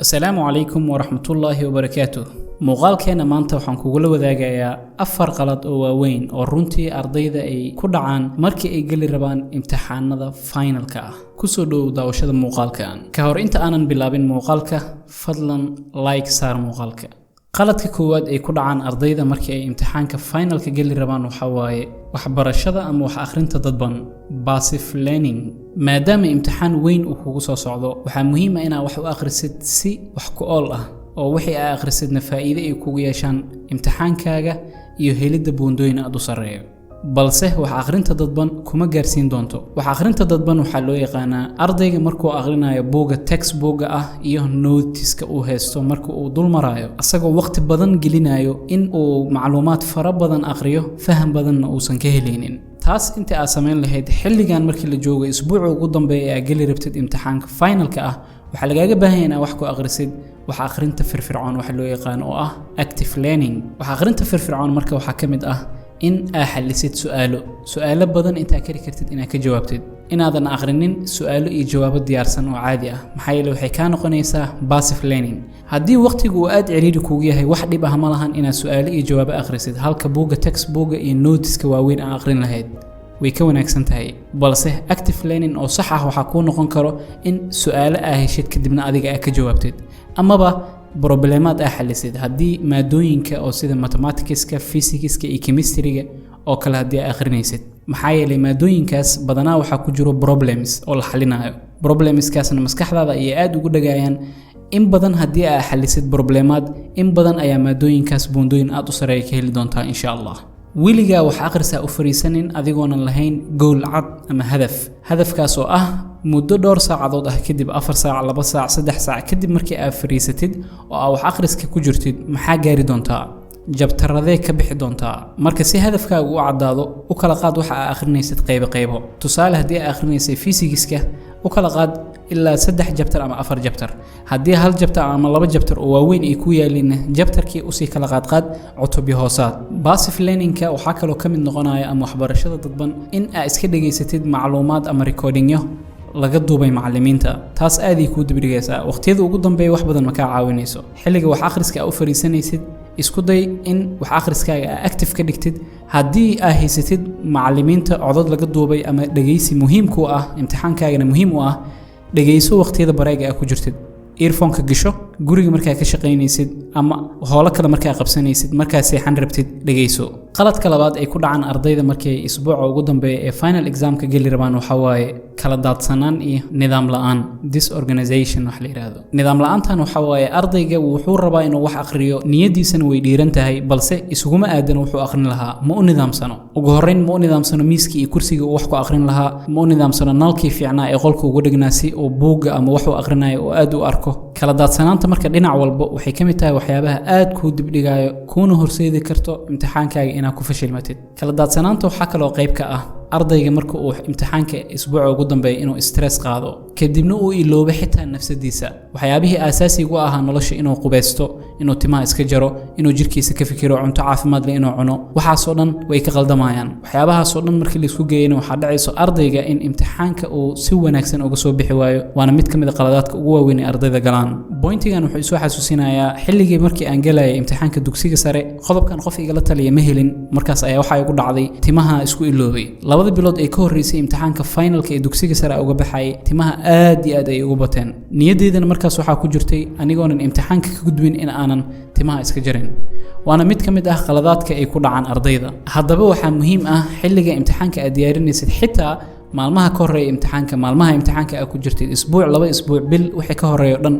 Asalaamu calaykum waraxmatullaahi wabarakaatuh. Muuqaalkeena maanta waxaan kugula wadaagayaa afar qalad oo waaweyn oo runtii ardayda ay ku dhacaan markii ay geli rabaan imtixaanada finalka ah. Kusoo dhowow daawashada muuqaalkan. Ka hor inta aanan bilaabin muuqaalka, fadlan like saar muuqaalka. Qaladka koowaad ay ku dhacaan ardayda markii ay imtixaanka finalka geli rabaan waxaa waaye waxbarashada ama wax akhrinta dadban, passive learning. Maadaama imtixaan weyn uu kugu soo socdo, waxaa muhiim ah inaad wax u akhrisid si wax ku ool ah, oo wixii aa akhrisidna faa'iide ay kugu yeeshaan imtixaankaaga iyo helidda buundooyin aad u sarreeyo. Balse wax akhrinta dadban kuma gaarsiin doonto. Wax akhrinta dadban waxaa loo yaqaanaa ardayga markuu akhrinayo buugga textbookga ah iyo noteska uu haysto, marka uu dul maraayo asagoo waqti badan gelinayo in uu macluumaad fara badan akhriyo, faham badanna uusan ka helaynin. Taas inta aad samayn lahayd, xilligan markii la joogo, isbuuca ugu dambeeya ee aad geli rabtid imtixaanka finalka ah, waxaa lagaaga baahan yahay inaad wax ku akhrisid wax akhrinta firfircoon waxa loo yaqaan, oo ah active learning. Wax akhrinta firfircoon marka waxaa ka mid ah in aa xallisid su'aalo, su'aalo badan intaa kari kartid inaad ka jawaabtid, inaadan akhrinin su'aalo iyo jawaabo diyaarsan oo caadi ah, maxaa yeele waxay kaa noqonaysaa passive learning. Haddii waqtigu uu aad ciriiri kugu yahay, wax dhib ah ma lahan inaad su'aalo iyo jawaabo akhrisid halka buugga textbookga iyo noteska waaweyn aa akhrin lahayd, way ka wanaagsan tahay. Balse active learning oo sax ah waxaa kuu noqon karo in su'aalo aa heshid, kadibna adiga aa ka jawaabtid, amaba problemaad aa xalisid haddii maadooyinka oo sida mathematicska, physicska iyo chemistryga oo kale haddii aa akhrinaysid, maxaa yeelay maadooyinkaas badanaa waxaa ku jiro problems oo la xalinayo. Problemskaasna maskaxdaada ayay aada ugu dhagayaan. In badan haddii aa xalisid problemaad in badan, ayaa maadooyinkaas buundooyin aad u sareeya ka heli doontaa, insha Allah. Weligaa wax akhrisaa u fariisanin adigoonan lahayn goal cad ama hadaf, hadafkaas oo ah muddo dhowr saacadood ah kadib, 4 saac, 2 saac, 3 saac kadib markii aad fariisatid oo aad wax akhriska ku jirtid, maxaa gaari doontaa, chapterradee ka bixi doontaa? Marka si hadafkaagu u caddaado, u kala qaad waxa aa akhrinaysid qaybo qaybo. Tusaale, haddii aa akhrinaysay fiisigiska, u kala qaad ilaa saddex chapter ama afar chapter. Haddii hal chapter ama laba chapter oo waaweyn ay ku yaalinna, chapterkii usii kala qaadqaad cutubyo hoosaad. Passive learningka waxaa kaloo ka mid noqonaya ama waxbarashada dadban in aa iska dhegaysatid macluumaad ama recordingyo laga duubay macallimiinta. Taas aaday kuu dibdhigaysaa waqtiyada ugu dambeeya, wax badan ma kaa caawinayso. Xilliga wax akhriska aa u fariisanaysid, isku day in wax akhriskaaga aa active ka dhigtid. Haddii aa haysatid macallimiinta codod laga duubay ama dhegaysi muhiim ku ah, imtixaankaagana muhiim u ah, dhegayso waqtiyada breakga aa ku jirtid. Earphoneka gasho guriga markaa ka shaqaynaysid ama howlo kale markaa qabsanaysid, markaa seexan rabtid, dhegayso. Qaladka labaad ay ku dhacaan ardayda markay isbuuca ugu dambeeya ee final examka geli rabaan waxaa waaye kala daadsanaan iyo nidaam la'aan, disorganization wax la yidhaahdo. Nidaam la'aantan waxaa waaye ardayga wuxuu rabaa inuu wax akhriyo, niyadiisana way dhiiran tahay, balse isuguma aadan wuxuu akhrin lahaa. Ma u nidaamsano. Ugu horreyn, ma u nidaamsano miiskii iyo kursigii uu wax ku akhrin lahaa. Ma u nidaamsano nalkii fiicnaa ee qolka ugu dhignaa si uu buugga ama waxuu akhrinayo oo aad u arko. Kala daadsanaanta marka dhinac walba waxay ka mid tahay waxyaabaha aad kuu dibdhigaayo, kuuna horseedi karto imtixaankaaga inaad ku fashilmatid. Kala daadsanaanta waxaa kaloo qayb ka ah ardayga marka uu imtixaanka isbuuca ugu dambeeya inuu stress qaado, kadibna uu iloobo xitaa nafsadiisa, waxyaabihii aasaasiga u ahaa nolosha: inuu qubeysto, inuu timaha iska jaro, inuu jirkiisa ka fikiro, cunto caafimaad leh inuu cuno. Waxaasoo dhan way ka qaldamayaan. Waxyaabahaasoo dhan markii laisku geeyana, waxaa dhacayso ardayga in imtixaanka uu si wanaagsan uga soo bixi waayo. Waana mid ka mid a qaladaadka ugu waaweyn ee ardayda galaan. Pointigan wuxuu isoo xasuusinayaa xilligii markii aan galayay imtixaanka dugsiga sare. Qodobkan qof igala taliya ma helin. Markaas ayaa waxaa igu dhacday timaha isku iloobay. 2da bilood ee ka horreysay imtixaanka finalka ee dugsiga sare uga baxayay, timaha aad iyo aad ay ugu bateen. Niyaddeydana markaas waxaa ku jirtay anigoonan imtixaanka ka gudbin in aanan timaha iska jarin. Waana mid ka mid ah qaladaadka ay ku dhacaan ardayda. Haddaba waxaa muhiim ah xilliga imtixaanka aad diyaarinaysid, xitaa maalmaha ka horreeya imtixaanka, maalmaha imtixaanka aad ku jirtid, isbuuc, 2 isbuuc, bil, wixii ka horreeya o dhan,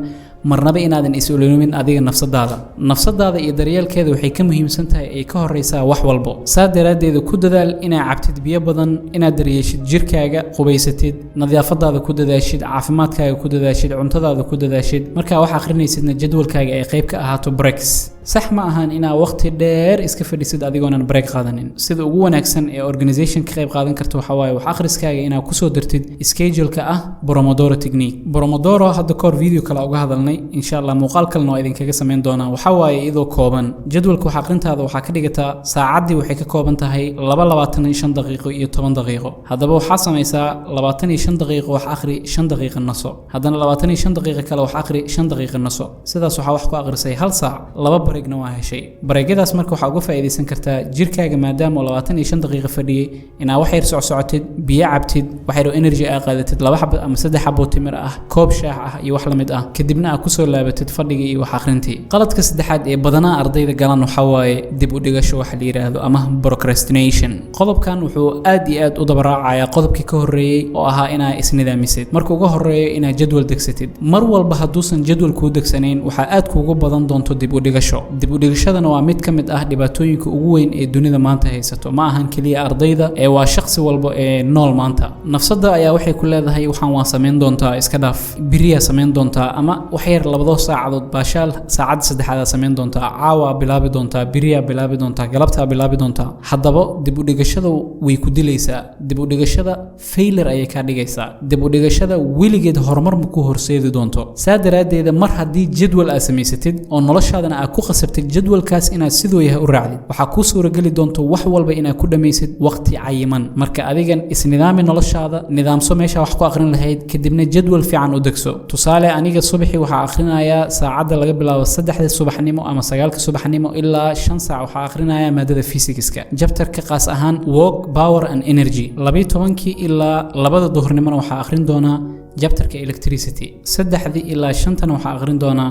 marnaba inaadan is-oloomin adiga nafsadaada. Nafsadaada iyo daryeelkeeda waxay ka muhiimsan tahay, ay ka horreysaa wax walbo. Saa daraaddeeda ku dadaal inaad cabtid biyo badan, inaad daryeeshid jirkaaga, qubaysatid, nadaafadaada ku dadaashid, caafimaadkaaga ku dadaashid, cuntadaada ku dadaashid. Markaa wax akhrinaysidna jadwalkaaga ay qayb ka ahaato breaks. Sax ma ahan inaa waqti dheer iska fadhisid adigoonan break qaadanin. Sida ugu wanaagsan ee organization ka qayb qaadan karta waxaa waaye wax akhriskaaga inaad kusoo dartid schedule-ka ah Pomodoro technique. Pomodoro hadda kahor video kale uga hadalnay, insha Allah muuqaal kalena waa idinkaga samayn doonaa. Waxaa waaye iyadoo kooban, jadwalka wax akhrintaada waxaa ka dhigataa saacaddii waxay ka kooban tahay laba 25 daqiiqo iyo 10 daqiiqo. Haddaba waxaa samaysaa 25 daqiiqo wax akhri, 5 daqiiqo naso, haddana 25 daqiiqo kale wax akhri, 5 daqiiqo naso. Sidaas waxaa wax ku akhrisay hal saac, laba break-na waa heshay. Break-yadaas marka waxaa uga faa'iidaysan kartaa jirkaaga, maadaama uu 25 daqiiqo fadhiyey, inaa wax yar socsocotid, biyo cabtid, wax yar oo energy aa qaadatid, laba xabo ama saddex xabo timir ah, koob shaah ah iyo wax la mid ah, kadibna aad kusoo laabatid fadhigii iyo wax akhrintii. Qaladka saddexaad ee badanaa ardayda galan waxaa waaye dib u dhigasho waxa la yidhaahdo ama procrastination. Qodobkan wuxuu aad iyo aad u dabaraacayaa qodobkii ka horreeyey oo ahaa inaa isnidaamisid. Marka uga horreeyo, inaad jadwal degsatid. Mar walba hadduusan jadwal kuu degsanayn, waxaa aad kuugu badan doonto dib u dhigasho. Dib u dhigashadana waa mid ka mid ah dhibaatooyinka ugu weyn ee dunida maanta haysato. Ma ahan keliya ardayda ee waa shaqsi walba ee nool maanta. Nafsadda ayaa waxay ku leedahay: "Waxaan waa samayn doontaa, iska dhaaf, beriyaa samayn doontaa, ama wax yar labadoo saacadood baashaal, saacadda saddexaadaa samayn doontaa, caawa bilaabi doontaa, beriyaa bilaabi doontaa, galabtaa bilaabi doontaa." Haddaba dib u dhigashada way ku dilaysaa. Dib u dhigashada failure ayay kaa dhigaysaa. Dib u dhigashada weligeed horumar ma ku horseedi doonto. Saa daraaddeeda, mar haddii jadwal aad samaysatid oo noloshaadana aad ku khasabtid jadwalkaas inaad siduu yahay u raacdid, waxaa kuu suurageli doonto wax walba inaad ku dhammaysid waqti cayiman. Marka adigan isnidaami, noloshaada nidaamso, meesha wax ku aqrin lahayd, kadibna jadwal fiican u degso. Tusaale, aniga subaxii waxaa akhrinayaa saacadda laga bilaabo 3da subaxnimo ama 9ka subaxnimo ilaa 5 saac. Waxaa akhrinayaa maadada physicska, chapterka qaas ahaan work, power and energy. 12kii ilaa 2da duhurnimona waxaa akhrin doonaa chapterka electricity. 3dii ilaa 5tana waxaa akhrin doonaa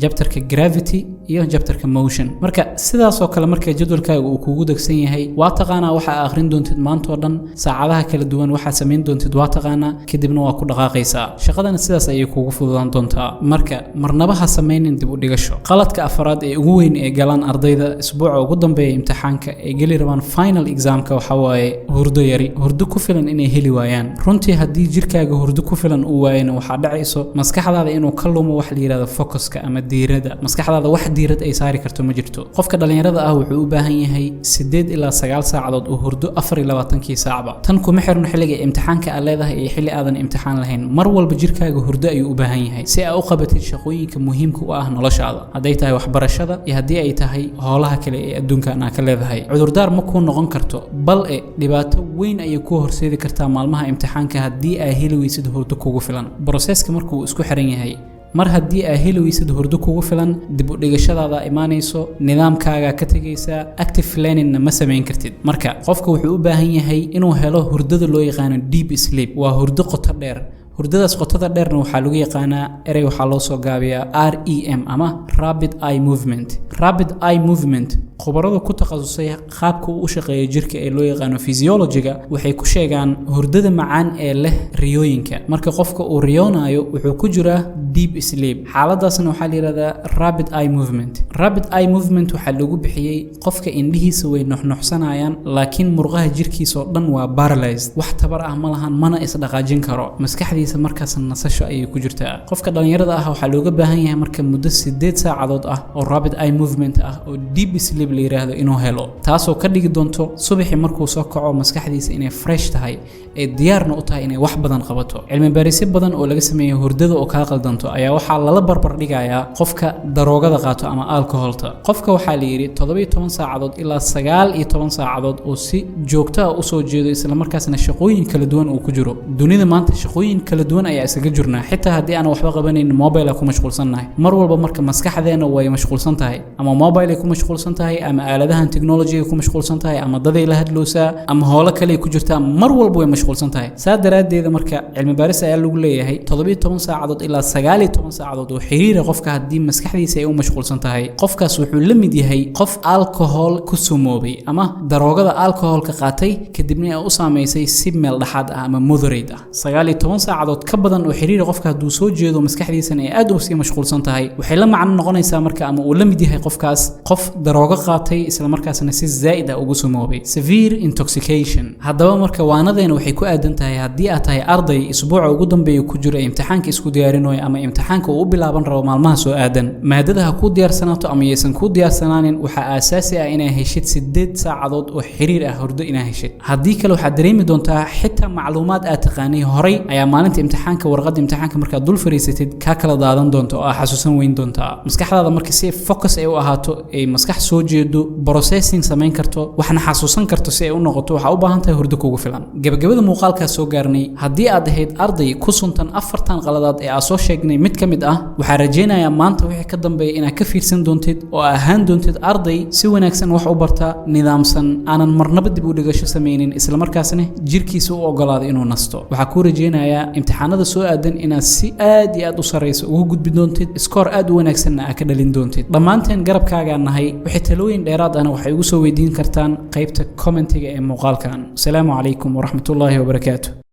chapterka gravity iyo chapterka motion. Marka sidaasoo kale, marka jadwalkaaga uu kugu degsan yahay, waa taqaanaa waxa aad akhrin doontid maantoo dhan, saacadaha kala duwan waxaad samayn doontid waa taqaanaa, kadibna waa ku dhaqaaqaysaa shaqadana, sidaas ayay kugu fududaan doontaa. Marka marnaba ha samaynin dib u dhigasho. Qaladka afraad ee ugu weyn ee galaan ardayda isbuuca ugu dambeeya imtixaanka ee geli rabaan final examka waxaa waaye hurdo yari, hurdo ku filan inay heli waayaan. Runtii haddii jirkaaga hurdo ku filan uu waayana, waxaa dhacayso maskaxdaada inuu ka lumo wax la yidhahdo focuska ama diirada. Maskaxdaada wax diirad ay saari karto ma jirto. Qofka dhallinyarada ah wuxuu u baahan yahay 8 ilaa 9 saacadood oo hurdo 24kii saacba. Tan kuma xirno xilliga imtixaanka aad leedahay iyo xilli aadan imtixaan lahayn. Mar walba jirkaaga hurdo ayuu u baahan yahay si aa u qabatid shaqooyinka muhiimka u ah noloshaada, hadday tahay waxbarashada iyo haddii ay tahay howlaha kale ee adduunkan aa ka leedahay. Cudurdaar ma kuu noqon karto, bal e dhibaato weyn ayay kuu horseedi kartaa maalmaha imtixaanka haddii aa heli weysid hurdo kugu filan. Processka markuu isku xiran yahay, mar haddii aa heli weysid hurdo kugu filan, dib u dhigashadaada imaanayso, nidaamkaagaa ka tegaysaa, active learningna ma samayn kartid. Marka qofka wuxuu u baahan yahay inuu helo hurdada loo yaqaano deep sleep, waa hurdo qoto dheer. Hurdadaas qotada dheerna waxaa lagu yaqaanaa erey waxaa loo soo gaabiyaa REM ama rapid eye movement. Rapid eye movement, khubarada ku takhasusay qaabka uu u shaqeeyo jirka ee loo yaqaano physiologyga waxay ku sheegaan hurdada macaan ee leh riyooyinka. Marka qofka uu riyoonayo, wuxuu ku jiraa deep sleep. Xaaladaasna waxaa la yidhahdaa rapid eye movement. Rapid eye movement waxaa lagu bixiyey qofka indhihiisa way nuxnuxsanayaan, laakiin murqaha jirkiisa oo dhan waa paralyzed, wax tabar ah ma lahan, mana isdhaqaajin karo. Maskaxdiisa markaas nasasho ayay ku jirtaa. Qofka dhallinyarada ah waxaa looga baahan yahay marka muddo 8 saacadood ah oo rapid eye movement ah oo deep sleep la yiraahdo inuu helo, taasoo ka dhigi doonto subaxii markuu soo kaco maskaxdiisa inay fresh tahay ee diyaarna u tahay inay wax badan qabato. Cilmi baarisyo badan oo laga sameeyey hurdada oo kaa qaldanto ayaa waxaa lala barbar dhigayaa qofka daroogada qaato ama alcoholta. Qofka waxaa la yidhi 17 saacadood ilaa 19 saacadood oo si joogto ah usoo jeedo, islamarkaasna shaqooyin kala duwan uu ku jiro. Dunida maanta shaqooyin kala duwan ayaa isaga jirnaa. Xitaa haddii aan waxba qabanayn, mobile ku mashquulsannahay mar walba. Marka maskaxdeena way mashquulsan tahay, ama mobile ay ku mashquulsan tahay, ama aaladahan technology ay ku mashquulsan tahay, ama daday la hadloosaa, ama howlo kale ay ku jirtaa, mar walba way mashquulsan tahay. Saa daraaddeeda marka cilmi baaris ayaa lagu leeyahay 17 saacadood ilaa 19 saacadood oo xiriira qofka haddii maskaxdiisa ay u mashquulsan tahay, qofkaas wuxuu la mid yahay qof alcohol ku sumoobay ama daroogada alcoholka qaatay, kadibna ay u saamaysay si meel dhexaad ah ama moderate ah. 19 saacadood ka badan oo xiriira qofka hadduu soo jeedo, maskaxdiisana ay aad u sii mashquulsan tahay, waxay la macno noqonaysaa marka ama uu la mid yahay qofkaas qof daroogo qaatay. qaatay, islamarkaasna si zaa'id ah ugu sumoobay, severe intoxication. Haddaba marka waanadeena waxay ku aadan tahay, haddii aad tahay arday isbuuca ugu dambeeya ku jira imtixaanka isku diyaarinayo ama imtixaanka uu u bilaaban rabo maalmaha soo aadan, maadada ha kuu diyaarsanaato ama yaysan kuu diyaarsanaanin, waxaa aasaasi ah inaa heshid 8 saacadood oo xiriir ah hurdo inaa heshid. Haddii kale, waxaad dareemi doontaa xitaa macluumaad aad taqaanay horay ayaa maalinta imtixaanka warqadda imtixaanka markaad dul fariisatid kaa kala daadan doonta oo aa xasuusan weyn doontaa. Maskaxdaada marka si focus ay u ahaato, ay maskax soo jeedo, processing samayn karto, waxna xasuusan karto si ay u noqoto, waxaa u baahan tahay hurdo kugu filan. Gabagabada muuqaalkaas soo gaarnay. Haddii aad ahayd arday ku suntan afartan qaladaad ee aan soo sheegnay mid ka mid ah, waxaa rajaynayaa maanta wixii ka dambeeya inaad ka fiirsan doontid oo ahaan doontid arday si wanaagsan wax u barta, nidaamsan, aanan marnaba dib u dhigasho samaynin, islamarkaasna jirkiisa u ogolaaday inuu nasto. Waxaa kuu rajaynayaa imtixaanada soo aadan inaad si aad iyo aad u sarreysa ugu gudbi doontid, score aad u wanaagsanna aad ka dhalin doontid. Dhammaanteen garabkaagaa nahay. Wixii talooyin dheeraad ahna waxay ugu soo weydiin kartaan qaybta commentiga ee muuqaalkan. Asalaamu calaykum waraxmatullaahi wabarakaatu.